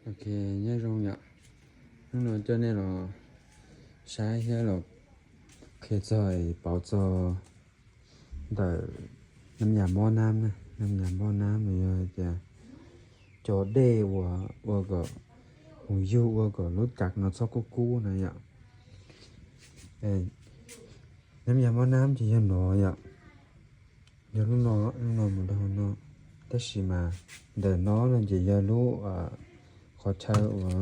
Ok, nyob zoo yom. Hnub no coj nej los saib thiab los qhia txog pauv txog ntawm nam yas mob nab na. Nam yas mob nab no yog tias cov dej uas ua kom, mus yug ua kom lub cav no txhob kub kub na yom. Nam yas mob nab ces yog no yom. Yog lub no, lub no mus rau hauv no. Tab sis mas ntawm no no ces yog lub qhov chaw uas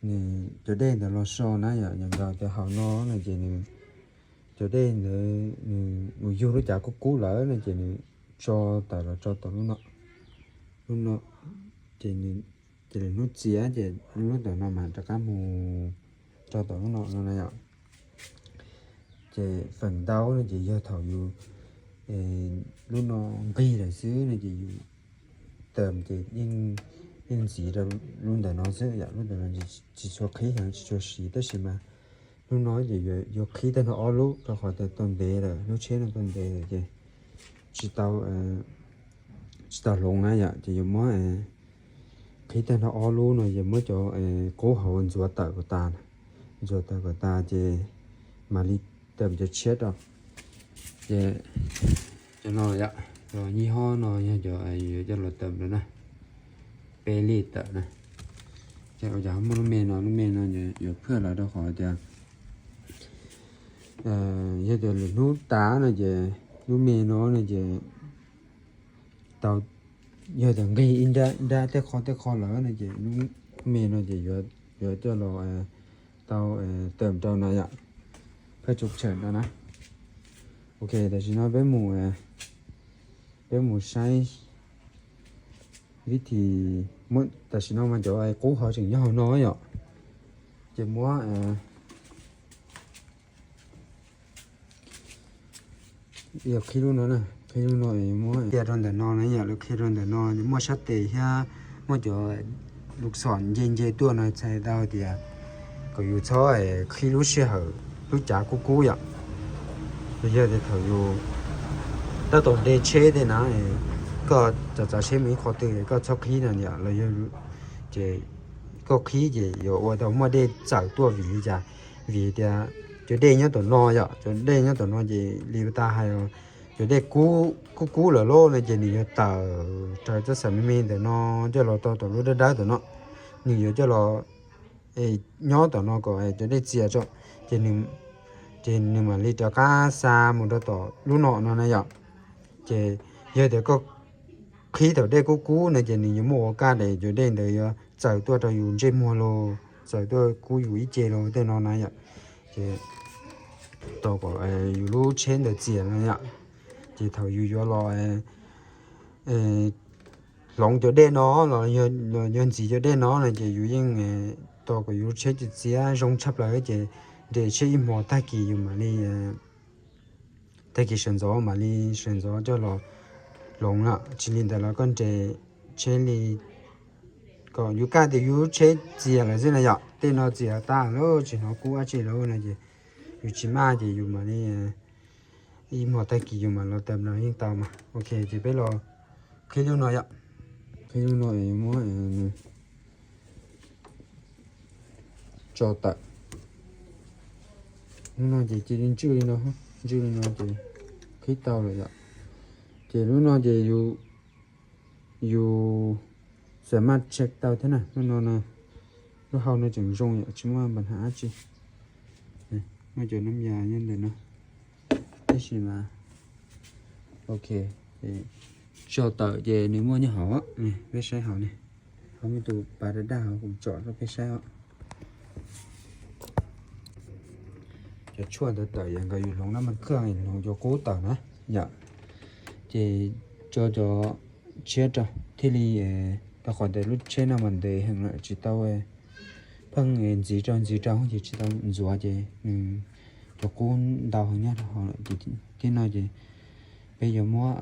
nws cov dej ntawd los so na yom. Yog nkaus cov hauv no no ces nws cov dej ntawd nws mus yug lub cav kub kub lawm no ces nws tso tawm los tso tom lub no, lub no, ces nws, ces lwm hnub txias ces lub tom no mas rov qab mus tso tom lub no no na yom. Ces feem ntau no ces yog thaum yus lub no nqig lawm xwb no ces yus tawm ces yeej ntxiv rau lub ntawm no xwb yom. Lub ntawm no tsis tshua qhib heev, tsis tshua siv, tab sis mas lub no ces yuav qhib tag nrho ob lub rau qhov tias tau ntev lawm, lub tsheb no tau ntev lawm ces tsis tau, tsis tau hloov na yom. Ces yuav muab qhib tag nrho ob lub no, yuav muab cov qub hauv ntxuav tawm kom tas, ntxuav tawm kom tas ces mam li tawm cov tshiab rau. Ces cov no yom, cov yij hob no yog cov yuav coj los tawm lawm na, peb lij tawm na. Ces ua cas ho muaj lub me no, lub me no yuav phwj los rau qhov tias yog tias lwm hnub tas no ces lub me no no ces tau, yog tias nqig ib nrab ib nrab tej qho tej qho lawm no ces lub me no ces yuav coj los tau tawm rau no yom, phaj tsuj tshawm no na. Ok, tam sim no peb mus, peb mus saib vib thi, tam sim no mas cov qub hauv tseem nyob hauv no yom. Ces muab, yog qhib lub no na, qhib lub no muab qhia rau ntawm no na yom, lawv qhia rau ntawm no muaj sab tes thiab muaj cov lus xom nce nce tuaj no txhais tau tias kom yus txhob qhib lub sij hawm lub cav kub kub yom. Los yog tias thaum yus tab tom de tsheb tej na, koj txav txav tsheb mus ib qho twg koj txhob qhib no yom, los yog ces koj qhib ces yuav ua tau muaj dej txawm tuaj. Vim li cas? Vim tias cov dej nyob tom no yom, cov dej nyob tom no ces li tas hais, cov dej kub kub lawm lauj no ces nws yuav tawm raws txoj xaim me me ntawm no coj los tau tom lub dawb dawb tom no, nws yuav coj los nyob tom no kom cov dej txias tso, ces nws mam li rov qab xa mus rau tom lub no no na yom. Ces yog tias koj qhib thaum dej kub kub no ces nws yuav muaj ua kaj es cov dej ntawd yuav txawm tuaj rau yus ntsej muag los txawm tuaj kub yus ib ce los tej no na yom. Ces tau kom yus lub tsheb ntawd txias no yom. Ces thaum yus yuav los hloov cov dej no los yog ntxiv cov dej no no ces yus yeej tau kom yus lub tsheb txias txias zoo tshaj plaws ces nres tsheb ib hmos tag kis yus mam li, tag kis sawv ntxov mam li sawv ntxov coj los hloov lawm. Tsis li ntawd los koj nres tsheb li kom yus kaj tias yus lub tsheb txias lawm xwb na yom. Tej no txias tag lawm tsis hnov kub dab tsi lawm no ces yus tsis maj ces yus mam li ib hmos tag kis yus mam los tawm no yeej tau mas. Ok, ces peb los qhib lub no yom. Qhib lub no es muab tso tawm. Lub no ces cia li ntswj li no, ntswj li no ces qhib tau lawm yom. Ces lub no ces yus, yus xam maj check tau thiab na. Lub no no, lub hau no tseem zoo yom, tsis muaj npa nham dab tsi. Muaj cov nab yas nyob ntawm no. Tab sis mas, ok, tso tawm ces nws muaj nyob hauv, peb saib hauv ne. Hauv muaj tus pas daj daj hauv kuv tsom rau peb saib os. Cov tshuaj ntawd tawm yog nkawd yus hloov nab mas khaj hloov cov qub tawm na yom. Ces tso cov tshiab rau thiaj li, rau qhov tias lub tsheb no mas ntev heev lawm tsis tau pheej ntxiv rau ntxiv rau ces tsis tau ntxuav ces nws cov qub ntau heev nyob rau hauv lawm. Ces thib no ces peb yuav muab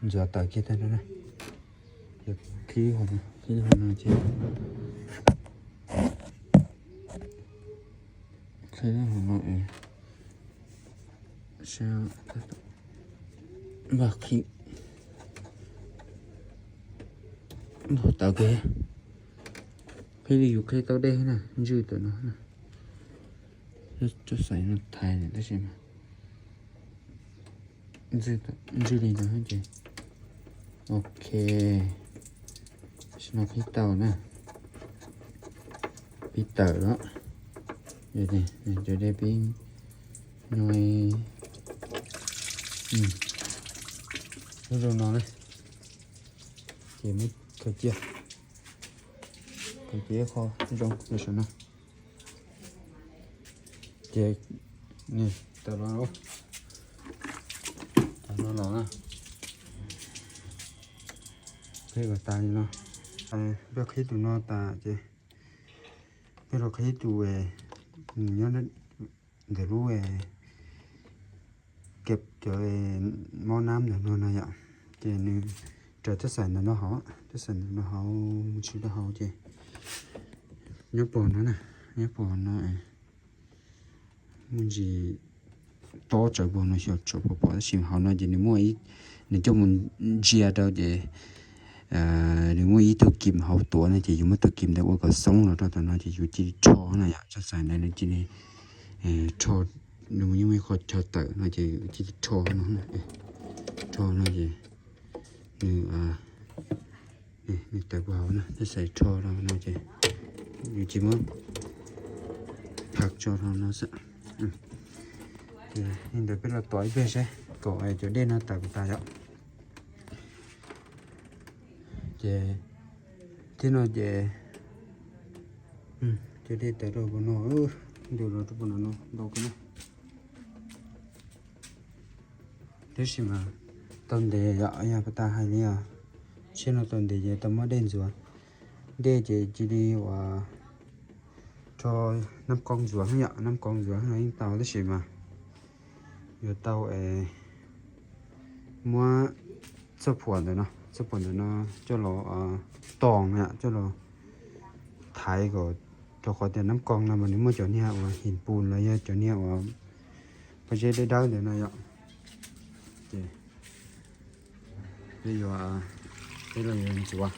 ntxuav tawm kiag tag nrho na. Qhib, qhib hauv no ces, qhib hauv no es, saib, vaj qhib. Tawv kawg, qhib li yus qhib tau dej na, ntswj tam no. Txhob xaiv no thaiv tab sis ntswj li no ces ok. Tam sim no qhib tau na, pib tawm lawm. Cov dej pib nyuaj lub zoo no na, ces muab khaws cia, khaws cia ib qho zoo li saum no. Ces tawm los, tawm los los na, qhib kom tas li no. Peb qhib tus no tas ces peb los qhib tus nyob ntawm lub keb cov mob nab ntawm no no yom. Ces nws raws txoj xaim ntawm no hauv, txoj xaim ntawm no hauv mus tsis rau hauv ces nyob puag no na, nyob puag no muaj ntsis tob tsawv puag no xyov tsam puas pom tab sis hauv no ces nws muaj, nws coj mus ntsia rau ces nws muaj ib tug kim hauv tuav no ces yus muab tus kim ntawd ua kom xoob los rau tom no ces yus cia li rho na yom. Txoj xaim ntawd nws cia li rho, nws yeej muaj ib qho chaw tawm no ces cia li rho no, rho no ces nws, nws tawm puag hauv no, txoj xaim rho rau no ces yus cia li muab phaj tso rau no xwb. Ces li ntawd peb los tos ib pliag seb kom cov dej no tawm puas tas yom. Ces thiab no ces cov dej tawm rau puag no, ntws los rau puag no ntau kawg na. Tab sis mas tau ntev yom, yog puas tas hais li os, tshiab no tau ntev ces tau muab dej ntxuav. Dej ces cia li uas rho nab koo ntxuav yom, nab koo ntxuav no yeej tau tab sis mas yuav tau muab txoj phuam ntawm no, txoj phuam ntawm no coj los toos yom, coj los thaiv kom, rau qhov tias nab koo no mas nws muaj cov niag uas him pus los yog cov niag uas pob zeb dawb dawb ntawm no yom. Ces peb yuav, peb los yuav ntxuav,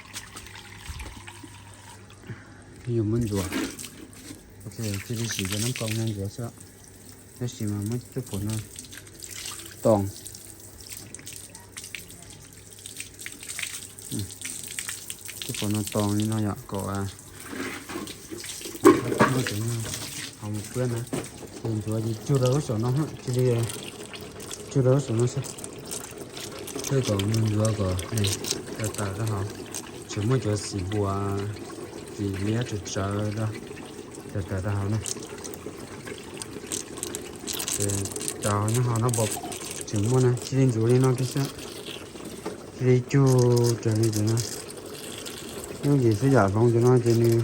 peb yuav muab ntxuav. Ok, cia li siv cov nab koo no ntxuav xwb, tab sis mas muab txoj phuam no toos. Txoj phuam no toos li no yom, kom muaj cov hauv mus pab na. Ces ntxuav ces cug rau lub saum no, cia li cug rau lub saum no xwb, thiaj kom mus ntxuav kom tawm tawm rau hauv, tseem muaj cov xim npuas, cim liab tsawv tsawv rau, tawm tawm rau hauv na. Ces cov nyob hauv no pom tseem muaj na, cia li ntxuav li no kiag xwb, cia li cug raws li ntawd no. Yooj yim xwb yam hloov ntawm no ces nws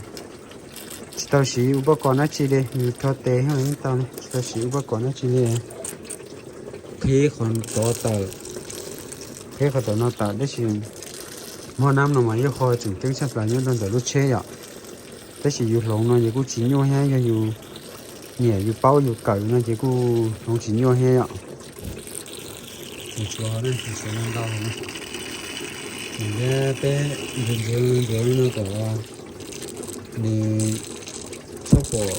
tsis tau siv ua pob kos dab tsi li, nws rho tes yeej tau li, tsis tau siv ua pob kos dab tsi li. Qhib qhov tod tawm, qhib qhov tom no tawm tab sis mob nab no mas yog qhov tseem ceeb tshaj plaws nyob rau ntawm lub tsheb yom. Tab sis yus hloov no ces kuj tsis nyuaj thiab, yog yus nyiam yus paub yus kawm no ces kuj hloov tsis nyuaj thiab yom. Tsuav, tsuav ntau ntau na. Nws liab peb ntxuav ntxuav ntxuav li no kom nws txhob pom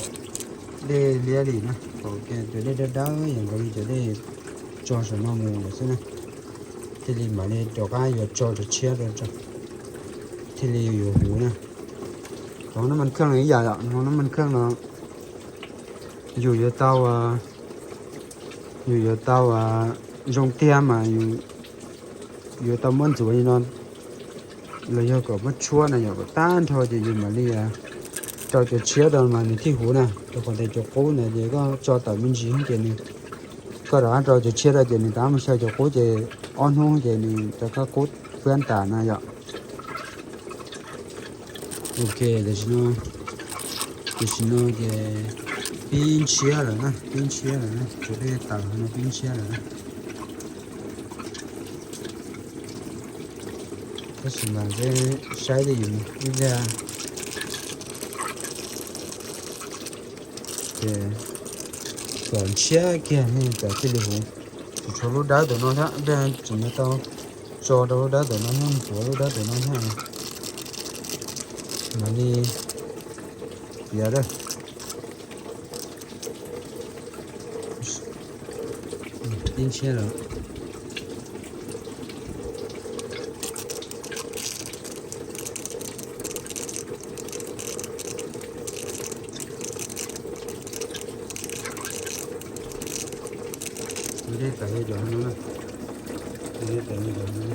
dej liab li na, kom cov dej dawb dawb yam nkaus li cov dej tso saum no mus lawm xwb na. Thiaj li mam li rov qab yuav tso cov tshiab rau, thiaj li yuav huv na. Hloov nab mas kheej no ib yam yom, hloov nab mas kheej no yus yuav tau, yus yuav tau zoo tiag mas yus yuav tau muab ntxuav li no, los yog kom muab tshuab na yom, kom tag nrho ces yus mam li rau cov tshiab rau mas nws thiaj huv na, rau qhov tias cov qub ntawd ces koj tso tawm me ntsis ces nws, koj rov qab rau cov tshiab rau ces nws rov qab mus xyaw cov qub ces ob hnub ces nws rov qab qub fiab tas na yom. Ok, tam sim no, tam sim no ces pib ntshiab lawm na, pib ntshiab lawm na, cov dej tawm no pib ntshiab lawm na. Tab sis mas peb saib li yus ib pliag ces kom ntshiab kiag ne kom thiaj li huv. Tsuas tshuav lub dawb tom no thiab, peb tseem yuav tau tso rau lub dawb tom no thiab, ntxuav lub dawb tom no thiab. Mam li tiav a. Pib ntshiab lawm. Tus dej tawm li cov no na. Tus dej tawm li cov no na.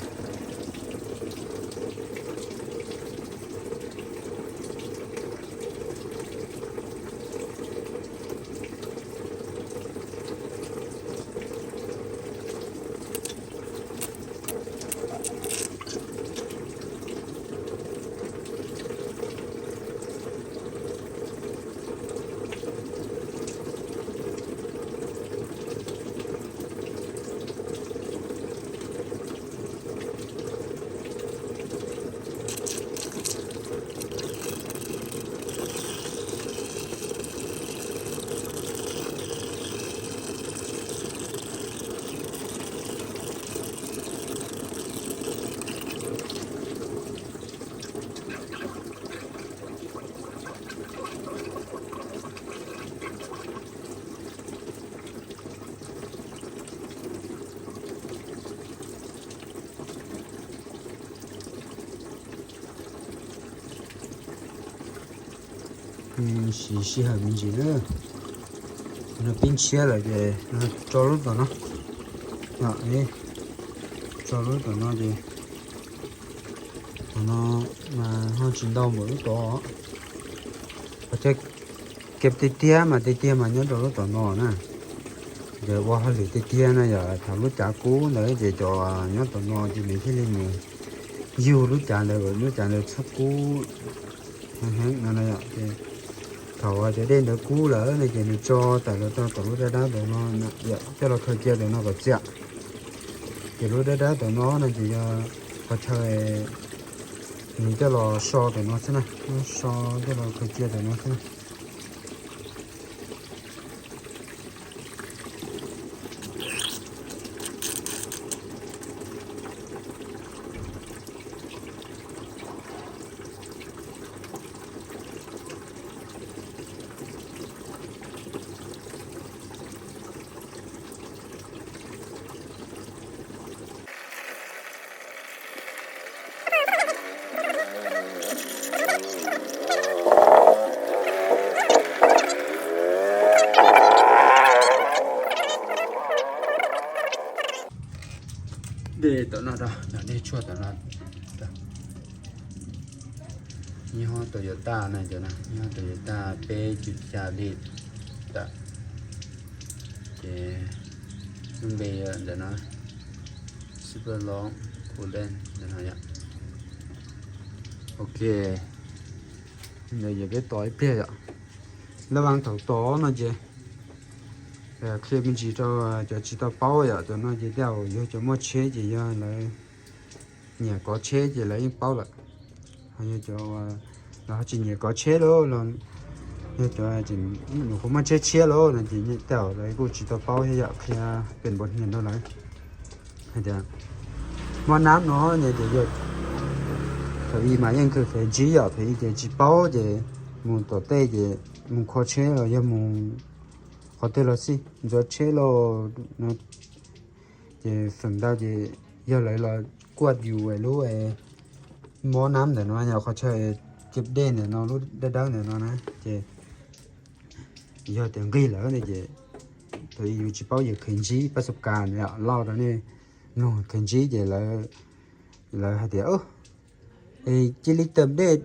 Siv sij hawm me ntsis na. No pib ntshiab lawm ces tso lub tom no. Tso lub tom no ces tom no mas ho tsis ntau npaum lub tod. Thiab kev tiag tiag mas tiag tiag mas nyob rau lub tom no na. Ces ua hauj lwm tiag tiag na yom, thaum lub cav kub ntawd ces cov nyob tom no ces nws thiaj li mus yug lub cav ntawd, lub cav ntawd txhob kub heev no. Ces thaum cov dej ntawd kub lawm no ces nws tso tawm los rau tom lub dab dab tom no, coj los khaws cia tom no kom txias. Ces lub dab dab tom no no ces yog qhov chaw nws coj los so tom no xwb na, so coj los khaws cia tom no xwb na. Dej tom no rau, dej tshuaj tom no. Nyob Toyota na, cov no nyob Toyota peb cuv xya li tawm. Ces lub npe ntawm no Super Long Coolant ntawm no yom. Ok, ntawd ces peb tos ib pliag yom. Lab vas thaum tod no ces qhia me ntsis rau cov tsis tau paub yom, cov no ces tej zaum yog cov muaj tsheb ces yog lawv nyiam kov tsheb ces lawv yeej paub lawm. Ho yog cov los ho tsis nyiam kov tsheb lauj, los yog cov nyuam qhuav muaj tsheb tshiab lauj no ces tej zaum lawv kuj tsis tau paub thiab yom, qhia pem npaum niag rau lawv hais tias mob nab no ces yog thaum ub mas yeej khev ntsib yom, thaum ub ces tsis paub ces mus tom tej ces mus kho tsheb los yog mus qhov twg los xij, ntxuav tsheb los no ces feem ntau ces yog lawv los kuaj yus lub mob nab ntawm no yog qhov chaw ceb dej ntawm no, lub dawb dawb ntawm no na ces yog tias nqig lawm no ces thaum ub yus tsis paub ces khev ntsib pab xab kas lauj rau nej mloog, khev ntsib ces lawv hais tias cia li tawm dej,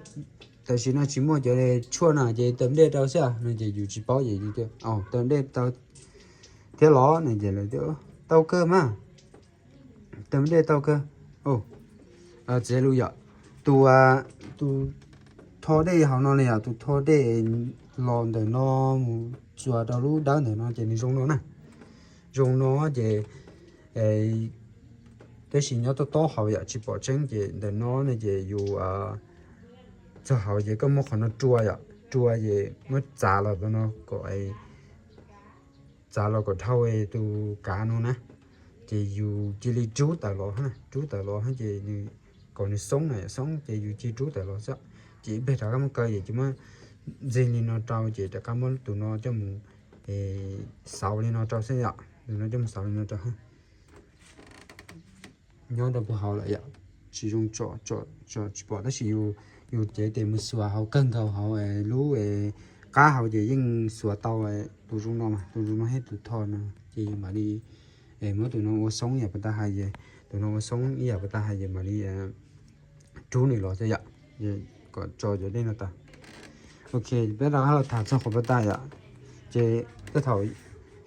tam sim no tsis muaj cov tshuaj no ces tawm dej rau xwb no ces yus tsis paub ces yus tias tawm dej tau thiab los no ces lawv tias tau kawg mas, tawm dej tau kawg. Txiav lus yom, tus, tus tho dej hauv no li yom, tus tho dej los ntawm no mus txuas rau lub dawb ntawm no ces nws zoo no na. Zoo no ces tab sis nyob tob tob hauv yom, tsis pom tseeb ces ntawm no ne ces yus txog hauv ces koj muab qhov no rua yom, rua ces muab txav los rau no kom txav los kom dhau tus kav no na, ces yus cia li rub tawm los, rub tawm los ces nws kom nws xoob na, xoob ces yus cia li rub tawm los xwb. Ces ib pliag rov qab muab kaw ces cia muab ntxig li no rau ces rov qab muab tus no coj mus xauv li no rau xwb yom. Tus no coj mus xauv li no rau. Nyob rau puag hauv lawm yom, tsis zoo tsom, tsom tsis pom tab sis yus cev tes mus xuas hauv kawg nkaus hauv lub qab hauv ces yeej xuas tau tus zoo no mas, tus zoo no thiab tus tho no ces yus mam li muab tus no ua xoob ib yam puas tas hais ces, tus no ua xoob ib yam puas tas hais ces mam li rub nws los thiab yom, kom tso cov dej no tas. Ok, peb rov qab los tham txog qhov puas tas yom, ces thaum,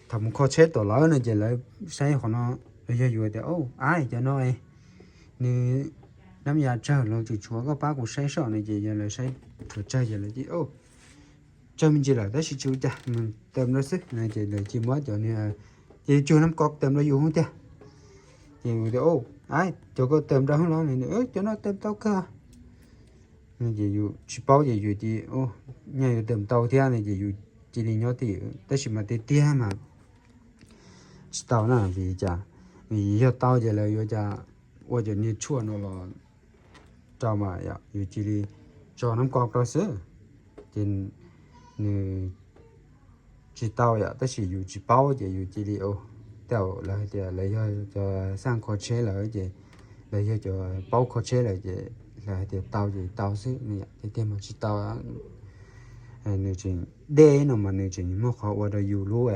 thaum mus kho tsheb tom lawv no ces lawv saib qhov no, los yog yus tias, Ab, cov no nws nab ya tsawg los tseem tshuav, koj pab kuv saib soj no ces yog lawv saib tshuav tsawg ces lawv tias, Tsawg me ntsis lawm tab sis tsis ua cas, mus tawm rau xwb no ces lawv cia muab cov, ces yus cuag nab ko tawm rau yus hub tiag. Ces yus tias, Ab, cov ko tawm rau hub los, cov no tawm tau kawg. Ces yus tsis paub ces yus cia li, nyaj yuav tawm tau thiab no ces yus cia li nyob tim, tab sis mas tiag tiag mas tsis tau na, vim cas, vim yog tau ces lawv yuav cas ua cov niag tshuaj no los rau mas yus cia li tso nab ko rau xwb. Ces nws tsis tau yom, tab sis yus tsis paub ces yus cia li, tej zaum lawv hais tias lawv yog cov xaj kho tsheb lawm ces, lawv yog cov paub kho tsheb lawm ces lawv hais tias tau ces tau xwb no yom, tiag tiag mas tsis tau. Nws tseem, dej no mas nws tseem muaj qhov ua rau yus lub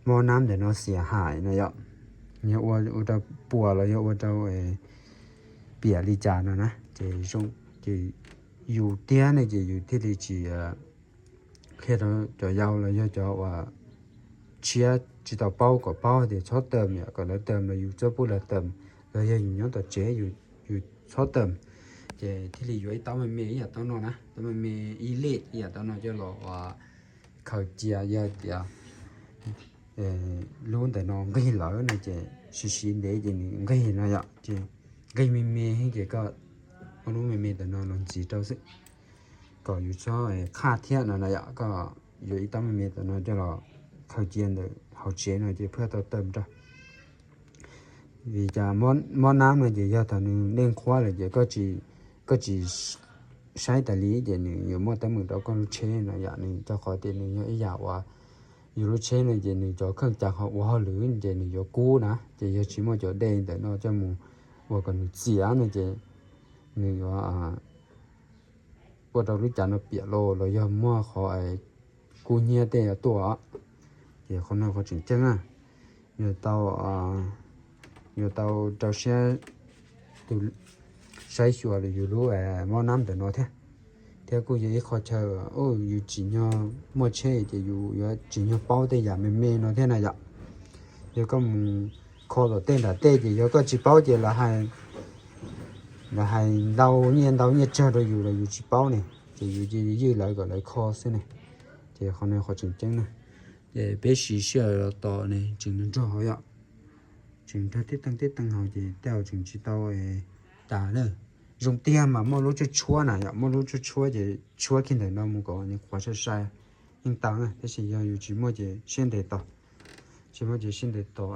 mob nab ntawm no xiam hais no yom. Yog ua, ua rau puas los yog ua rau piam li cas no na ces zoo, ces yus tiag ne ces yus thiaj li tsis qhia rau cov yau los yog cov uas tshiab tsis tau paub kom paub tias txhob tawm yom, kom lawv tawm los yus txhob pub lawv tawm, los yog yus nyob tom tsev yus txhob tawm. Ces thiaj li yuav ib taub me me ib yam taub no na, taub me me ib lij ib yam taub no coj los ua khaws cia, yog tias lub ntawm no nqig lawm no ces siv siv ntev ces nws nqig no yom, ces nqig me me ces koj muab lub me me ntawm no los ntxiv rau xwb, kom yus txhob qhaj thiab no na yom, koj yuav ib taub me me ntawm no coj los khaws cia ntawm hauv tsev no ces pheej tau tawm rau. Vim cas mob nab no ces yog thaum nws dej nqhuab lawm ces koj tsis saib tas li ces nws yuav muaj teeb meem rau koj lub tsheb no yom, nws rau qhov tias nws yog ib yam uas yus lub tsheb no ces nws cov kheej cas ho ua hauj lwm ces nws yuav kub na, ces yog tsis muaj cov dej ntawm no coj mus ua kom nws txias no ces nws yuav ua rau lub cav no piam los los yog muaj qhov kub hnyiab tej yuav tuaj, ces qhov no qhov tseem ceeb na. Yuav tau, yuav tau rau siab tus saib xyuas yus lub mob nab ntawm no thiab, thiab kuj yog ib qho chaw yus tsim nyog muaj tsheb ces yus yuav tsim nyog paub tej yam me me no thiab na yom. Yog koj mus kho tom tej nram tej ces yog koj tsis paub ces lawv hais ntau nyiaj ntau nyiaj tsawg rau yus los yus tsis paub ne, ces yus cia li ywj lawv kom lawv kho xwb ne. Ces qhov no qhov tseem ceeb na. Ces peb siv sij hawm los tos ne tseem nrog hauv yom, tseem nrog tib teeg tib teeg hauv ces tej zaum tseem tsis tau tas na. Zoo tiag mas muaj lub tshuab tshuab na yom, muaj lub tshuab tshuab ces tshuab kiag ntawm no mus kom nws qhuav sai sai yeej tau na, tab sis yog yus tsis muaj ces siab ntev tos, tsis muaj ces siab ntev tos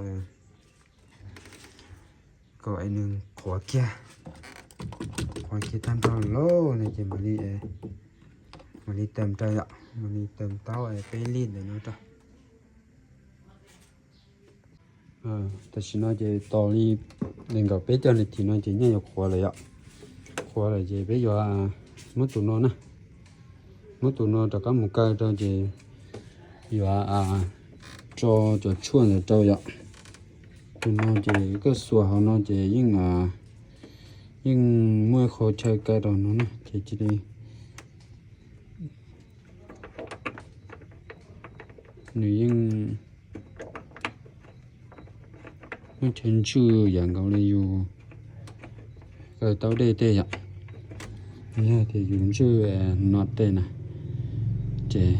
kom nws qhuav kiag, qhuav kiag tag nrho lawm no ces mam li, mam li tawm rau yom, mam li tawm taub peb lij ntawm no rau. Tam sim no ces tos li nees nkaum peb caug nas this no ces nyaj yuav qhuav lawm yom. Qhuav lawm ces peb yuav muab tus no na, muab tus no rov qab mus kaw rau ces yuav tso cov tshuaj ntawd rau yom. Tus no ces koj xuas hauv no ces yeej, yeej muaj qhov chaw kaw rau no na ces cia li nws yeej muaj chaw ntswj yam nkaus li yus kaw taub dej tej yom. Yog tias yus ntswj no tej na, ces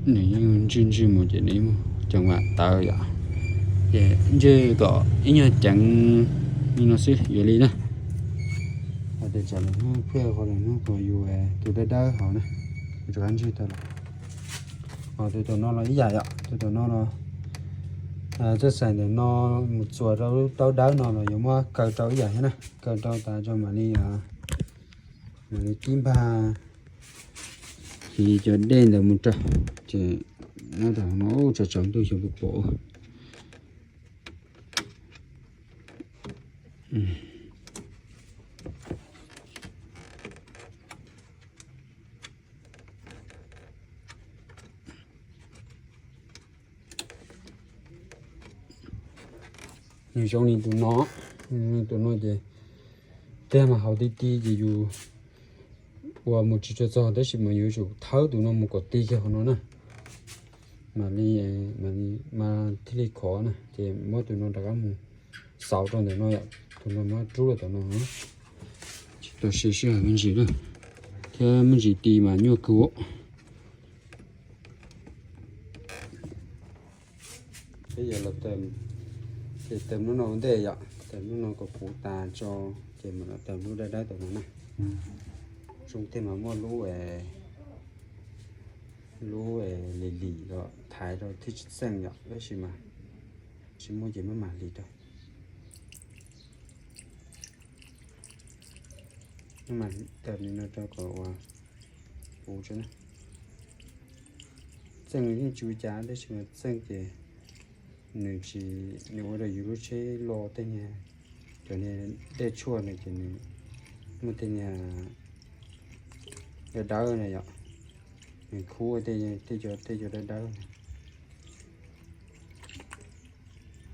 nws yeej ntswj ntswj mus ces nws yeej muaj ceev vam tawv yom. Ces ntswj kom ib nyuag ceev li no xwb yuav li na. Hais tias tsam lwm hnub pheej qhov lwm hnub kom yus tus dawb dawb hauv na, rov qab ntswj tau lawm. Ho tus tom no los ib yam yom, tus tom no los txoj xaim ntawm no mus txuas rau lub taub dawb no los yuav muab kaw rau ib yam thiab na, kaw rau tas rau mam li Mam li tib npag hiv cov dej ntawd mus rau, ces nyob rau no tsam tsaus ntuj xyov puas pom. Nws zoo li tus no, tus no ces tiag mas haus ti ti ces yus ua mus tsis tshua txog tab sis mas yuav tsum thawb tus no mus kom ti kiag hauv no na, mam li, mam li mas thiaj li khov na. Ces muab tus no rov qab mus xauv rau ntawm no yom, tus no muab rub rau tom no. Tsis tau siv sij hawm me ntsis na, thiab me ntsis ti mas nyuaj kawg. Peb yuav los tawm, ces tawm lub no ua ntej yom, tawm lub no kom puv tas tso, ces mam los tawm lub dawb dawb tom no na. Zoo tiag mas muaj lub, lub lim lim los thaiv rau thiaj tsis txeej yom, tab sis mas tsis muaj ces maj mam hliv rau. Maj mam tawm li no rau kom ua puv tso na. Txeej yeej tsis ua cas tab sis mas txeej ces nws tsis, nws ua rau yus lub tsheb lo tej niag, cov niag dej tshuaj no ces nws muaj tej niag dawb dawb na yom, nws khub tej, tej cov, tej cov dawb dawb.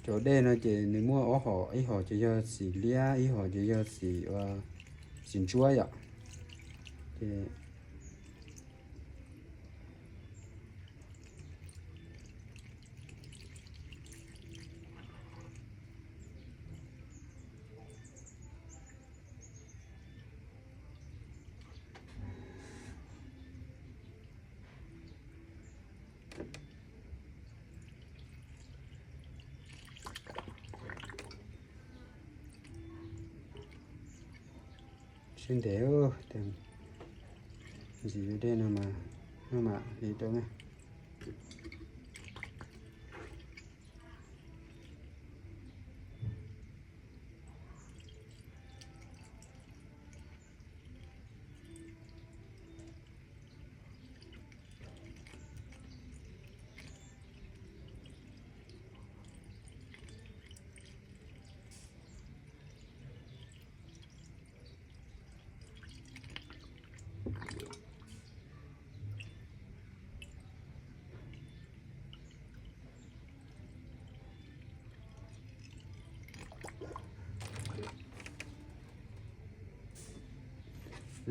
Cov dej no ces nws muaj ob hom, ib hom ces yog xim liab, ib hom ces yog xim, xim ntsuab yom. Ces Siab ntev, ntxiv dej no mas, no mam hliv rau na.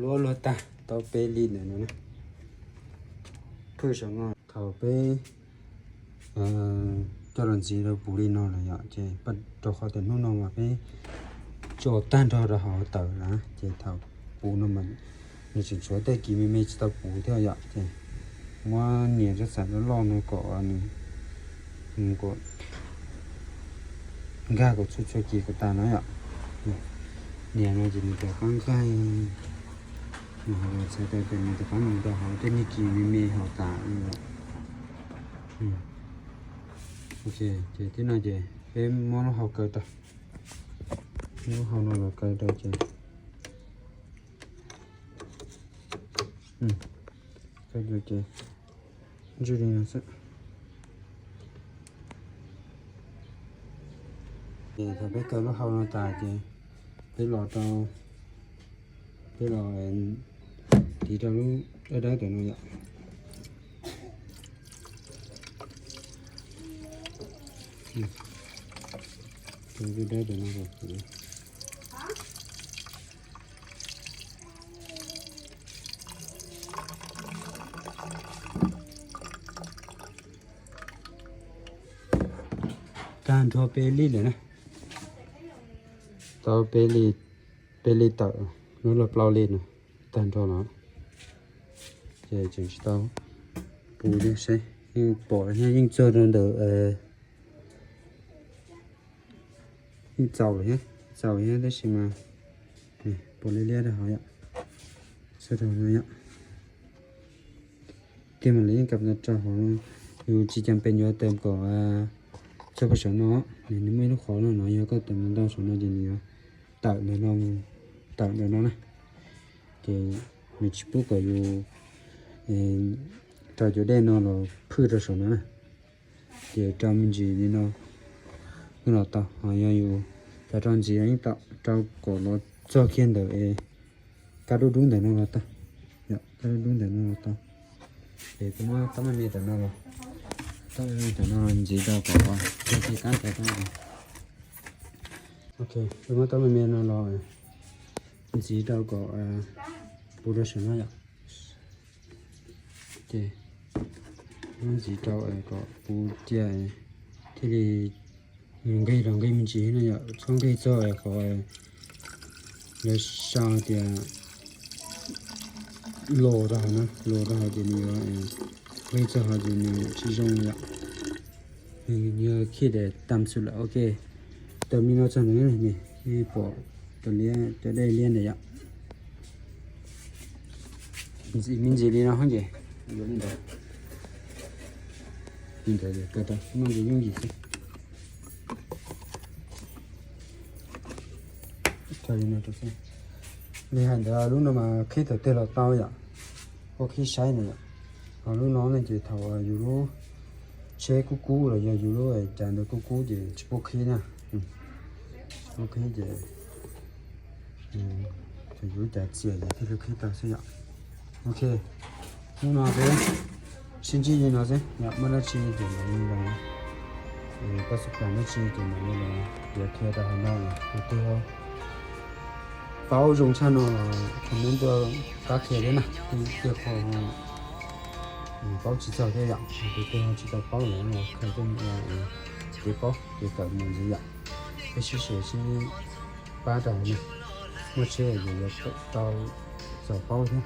Luaj luaj tag tau peb lis ntawm no na. Phwj saum no thaum peb coj los ntxiv rau puv li no lawm yom, ces rau qhov tias hnub no mas peb tso tag nrho rau hauv tawm na, ces thaum puv no mas nws tseem tshuav tej kis me me tsis tau puv thiab yom, ces muab nias rab xav loj loj no kom nws, kom nkag kom txhua txhua kis kom tas no yom. Nias no ces nws rov qab nqaij, nws ho txhais tau ces nws rov qab mus rau hauv tej niag kis me me hauv tas li lawm. Ok, ces tib no ces peb muab lub hau kaw rau, lub hau no los kaw rau ces, kaw rau ces ntswj li no xwb. Ces thaum peb kaw lub hau no tas ces peb los rau, peb los tiv rau lub dawb dawb tam no yom. Rau lub dawb dawb tam no kom puv. Tag nrho peb lij lawm na. Tau peb lij, peb lij tawm, lub los plaub lij no, tag nrho no. Ces tseem tsis tau puv li seb, yeej pom yeej txog rau ntawm, yeej txaus lawm thiab, txaus thiab tab sis mas pom liab liab rau hauv yom, txog rau hauv no yom. Tiag mas lawv yeej kam ntawd rau hauv, yus tsis cas pes yuav tawm kom txog puag saum no, nws muaj ib lub qhov no no yog koj tawm ntau saum no ces nws yuav tawm ntawm no, tawm ntawm no na. Ces nws tsis pub kom yus rau cov dej no los phwj rau saum no na. Ces rau me ntsis li no los tau, ho yog yus xav rau ntxiv yeej tau, rau kom los txog kiag ntawm es kab dub dub ntawm no los tau. Kab dub dub ntawm no los tau. Ces kuv muab tab maj me ntawm no los, tab maj me ntawm no los ntxiv rau kom txog kiag kab ntawm no. Ok, kuv muab tab maj me no los ntxiv rau kom puv rau saum no yom. Ces muab ntxiv rau kom puv cia thiaj li nqig los nqig me ntsis no yom, txhob nqig txog qhov lawv sau tias los rau hauv na, los rau hauv ces nws yuav nqig txog hauv ces nws tsis zoo yom. Nws yog khij daim tam xwm lawm. Ok, tawm me no txog ntawm no, nej pom cov liab, cov dej liab ntawd yom. Ntxiv me ntsis li no ces yuav li ntawd. Li ntawd ces kawg tau, muaj ntsis yooj yim xwb. Li hais ntawd lub no mas khib thaum twg los tau yom, ua khib saib no yom. Ho lub no ne ces thaum yus lub tsheb kub kub los yog yus lub cas ntawd kub kub ces tsis pub khib na. Tsis pub khib ces thaum yus lub cas txias ces thiaj li khib tau xwb yom. Ok, hnub no peb sib ntsib li no xwb, muaj dab tsi ces mam li los, pab subscribe dab tsi ces mam li los piav qhia rau hauv no. Tus twg paub zoo tshaj no los comment tuaj pab qhia thiab na. Tej qho paub tsis txog thiab yom, tus twg tsis tau paub los no qhia tuaj ua kev paub kev kawm mus ntxiv yom. Peb sib sib pab rau hauv no, muaj tsheb yus yuav tau txaus paub thiab.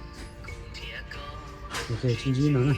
Ok, sib ntsib no na.